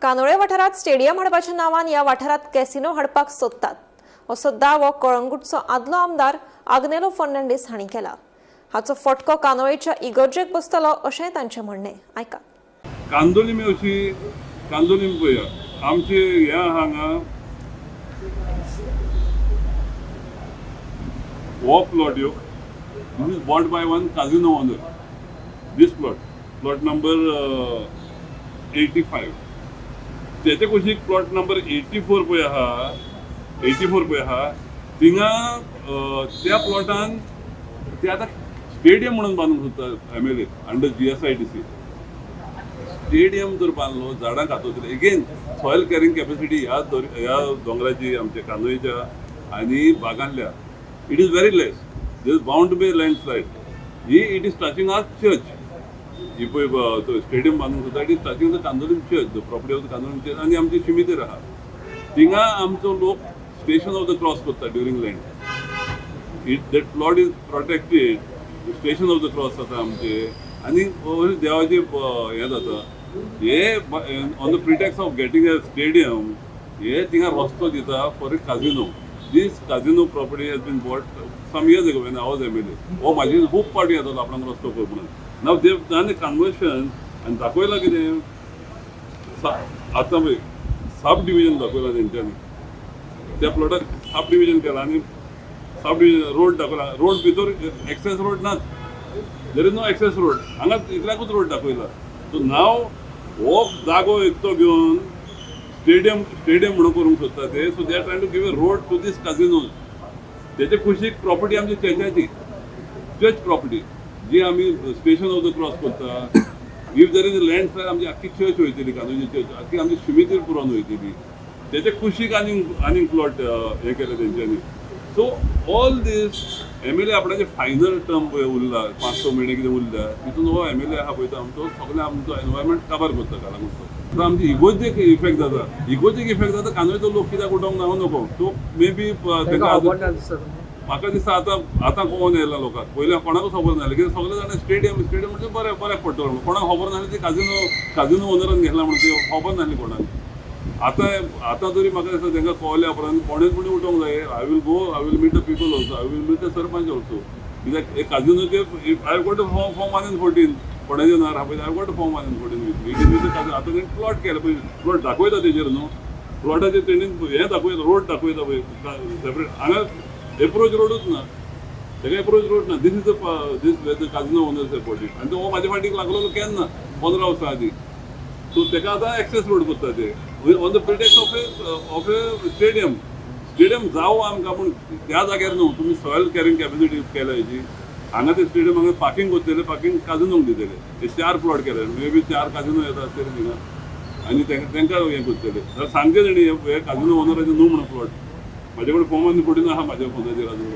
कांदोळे वाठारात स्टेडियम हाडपाच्या नांवान ह्या वाठारात कॅसिनो हाडपाक सोदतात असो दावो कळंगूटचो आदलो आमदार आग्नेलो फर्नांडीस हांणी केला. हाचो फटको कांदोळेच्या इगर्जेक बसतलो अशेंय तांचें म्हणणें. आयका. कांदोलीम अशी, कांदोलीम पळया, आमचे ह्या हांगा हो प्लॉट यो, this is bought by one casino owner. This plot, plot number 85. तेचे कुशीक प्लॉट नंबर 84 पळय आहा, 84 पळय आहा. थिंगा त्या प्लॉटान ते आतां स्टेडियम म्हणून बांदूंक सोदता MLA under GSIDC. Stadium जर बांदलो, झाडां कातोतले. अगेन सॉयल कॅरिंग कॅपॅसिटी ह्या दोंगराची, आमच्या कांदोळीच्या आनी बागांतल्या, it is very less. There is bound to be landslide. He it is touching our church. ही पळय तो स्टेडियम बांदूंक सोदता, it is touching the Candolim church, the property of the Candolim church. आनी आमची शिमितेर आहा. थिंगा आमचो लोक स्टेशन ऑफ the cross करता during Lent. It that plot is protected. Station of the Cross जाता आमचे आनी देवाचे हें जाता. हे on the pretext of getting a stadium हे थिंगा रस्तो दिता for a casino. This casino property has been bought some years ago when I was MLA. हो म्हाजी खूब फावटी येतालो आपणाक रस्तो कर म्हणून. Now they done a conversion आनी दाखयलां कितें, आतां पळय सब डिविजन दाखयलां तेंच्यांनी. त्या प्लॉटाक सब डिविजन केला आनी सब डिविजन रोड दाखयला. रोड भितर एक्सेस रोड नाच. There is no access road. हांगा इतल्याकूच रोड दाखयला. सो नाव हो जागो एकटो घेवन स्टेडियम स्टेडियम म्हणून करूंक सोदता ते. So they are trying to give a road to this casinos. तेचे कुशीक प्रॉपर्टी आमची चर्चाची, चर्च प्रॉपर्टी जी आमी स्टेशन ऑफ the cross करता. If there is landslide, आमची आख्खी चर्च वयतली, कांदोळची चर्च आख्खी आमची शिमितीर पुरोवन वयतली. तेचे कुशीक आनीक आनीक प्लॉट हे केले तेंच्यांनी. So all this MLA आपणाचे फायनल टर्म पळय उरला, 5-6 म्हयने कितें उरल्या, तितून हो एमएलए आहा पळय, तो आमचो सगळें आमचो एनवायरमेंट काबार करता कालांगूटचो. आतां आमची इगोर्जेक इफेक्ट जाता, इगोर्जेक इफेक्ट जाता. कांदोळचो लोक कित्याक उठोवंक ना हांव नको. सो मे बी तांकां खबर ना दिसता तुमकां? म्हाका दिसता आतां आतां कोण येयला लोकांक. पयलीं कोणाकूच खबर नासलें. कित्याक सगळे जाणां स्टेडियम स्टेडियम म्हणजे बरें बऱ्याक पडटलो म्हणून. कोणाक खबर नासलें ती काजिनो काजिनो ओनरान घेतला म्हणून ती खबर नासली कोणाक. आतां आतां तरी म्हाका दिसता तांकां कळ्ळ्या उपरांत कोणेच कोणी उठोवंक जाय. I will go, I will meet the people also, I will meet the sarpanch also. कित्याक हे काजिनोचे I got form 1 and 14. कोणाचे नार आहा पळय, I got form 1 and 14 with it is with. आतां तेणी प्लॉट केला पळय, प्लॉट दाखयता तेजेर न्हू. प्लॉटाचेर तेणी हें दाखयता, रोड दाखयता पळय सेपरेट. हांगा एप्रोच रोडूच ना तेका, एप्रोच रोड ना. This is the this where the casino owners bought it. आनी तो म्हाज्या फाटीक लागलेलो केन्ना, 15 वर्सां आदीं. सो तेका आतां एक्सेस रोड करता ते on the pretext of a stadium. Stadium जावं आमकां, पूण त्या जाग्यार न्हू. तुमी सॉयल कॅरिंग कॅपॅसिटी केल्या हेजी. हांगा ते स्टेडियम हांगा पार्किंग करतले, पार्किंग काजिनोक दितले. हे चार प्लॉट केले, मे बी चार काजिनो येता आसतले थिंगा आनी तांकां हें करतले. जाल्यार सांगचें तेणी हे काजिनो ओनराचे न्हू म्हणून प्लॉट. म्हाजे कडेन फॉर्म 1 14 आहा म्हाज्या फोनाचेर अजून.